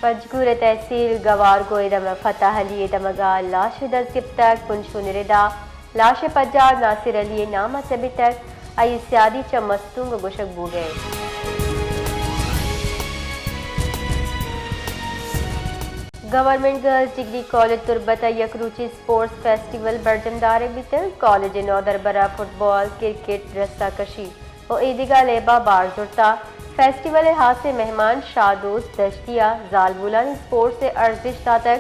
پنجگور ءِ تحصیل گوارگو ءِ دمگ ءَ فتح علی ءِ دمگ ءَ لاش دست گپتگ، پنشون ءِ ردا لاش ءِ پجار ناصر علی ءِ نام ءَ سبتگ، آئی ءِ سیادی چہ مستونگ ءَ گوشگ بوگ ءَ انت۔ گورنمنٹ گرلز ڈگری کالج تربت ءَ یک روچی اسپورٹس فیسٹیول برجم دارگ بیتگ، کالج ءِ نودربر ءَ فٹبال، کرکٹ، رسہ کشی ءُ اے دگہ لیب ءَ بار زرتہ۔ فیسٹیول ءِ ہاسیں مہمان شاہ دوست دشتی ءَ زالبولانی اسپورٹس ءِ ارزشت داتگ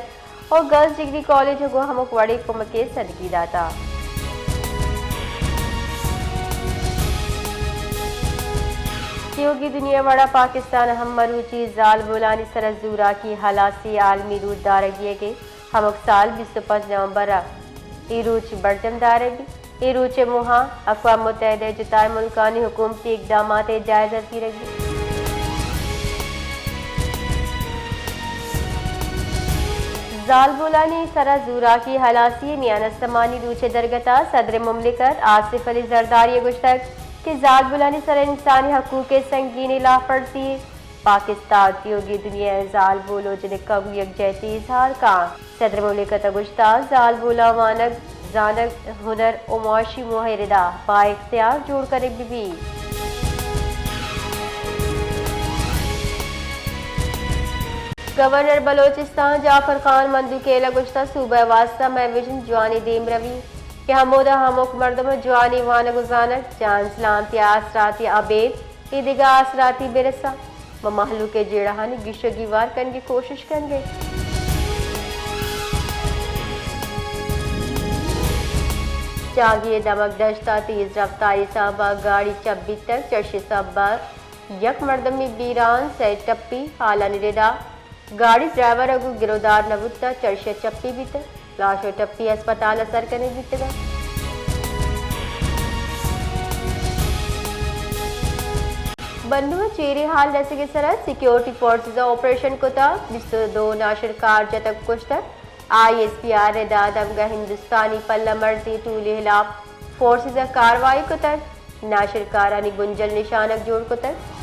ءُ گرلز ڈگری کالج ءَ گوں ہمک وڑیں کمک ءِ سدگی داتہ۔ تیوگی دنیا ءِ وڑا پاکستان ءَ ہم مروچی زالبولانی سر ءَ زوراکی ہلاسی ءِ عالمی روچ دارگ ءَ انت۔ ہمک سال بیست ءُ پنچ نومبر ءَ اے روچ برجم دارگ بیت۔ اے روچ ءِ موہ ءَ اقوام متحدہ ءِ جتائیں ملکانی حکومتی اقدامات ءِ جائزہ زیرگ بیت۔ زالبولانی سر ءَ زوراکی ہلاسی ءِ میان استمانی روچ ءِ درگت ءَ صدر مملکت آصف علی زرداری ءَ گوشتگ کہ زالبولانی سر ءَ انسانی حقوق ءِ سنگینیں لاپ ارزی پاکستان تیوگیں دنیا ءِ زالبول ءُ جنکاں گوں یکجہتی اظہار کنت۔ صدر مملکت ءَ گوشتگ، زالبولاں وانگ، زانگ، ہنر ءُ معاشی موہ ءِ ردا بااختیار جوڑ کنگ بہ بیت۔ گورنر بلوچستان جعفر خان مندوخیل ءَ گوشتگ، صوبہ ءِ واستہ مئے وژن جوانیں دیمروی کہ ہمودا ہمک مردم ءَ جوانیں وانگ ءُ زانگ، جان سلامتی ءِ آسراتی ءَ ابید اے دگہ آسراتی بہ رساں، ما مہلوک ءِ جیڑہانی گیش ءُ گیوار کنگ ءِ کوشش کنگ ءَ ایں۔ جہانگیر ءِ دمگ دشت ءَ تیز رفتاری سبب ءَ گاڑی چپ بیتگ، چرشی سبب ءَ یک مردمے بیران، سئے ٹپی، ہالانی ردا گاڑی ڈرائیور ءَ گوں گرودار نہ بوتگ، چرشی ءَ چپی بیتگ۔ لاش ءُ ٹپی ہسپتال ءَ سر کنگ بیتگ اَنت۔ بنو ءَ چیریں حال رسگ ءِ سرا سیکیورٹی فورسز ءَ آپریشن کتگ، بیست ءُ دو ناشرکار جتگ کشتگ۔ آئی ایس پی آر ءِ دمگ ءَ ہندوستانی پلہ مرزی ٹولی ہلاپ فورسز ءَ کاروائی کتگ۔ ناشرکارانی بنجل نشانگ جوڑ کتگ۔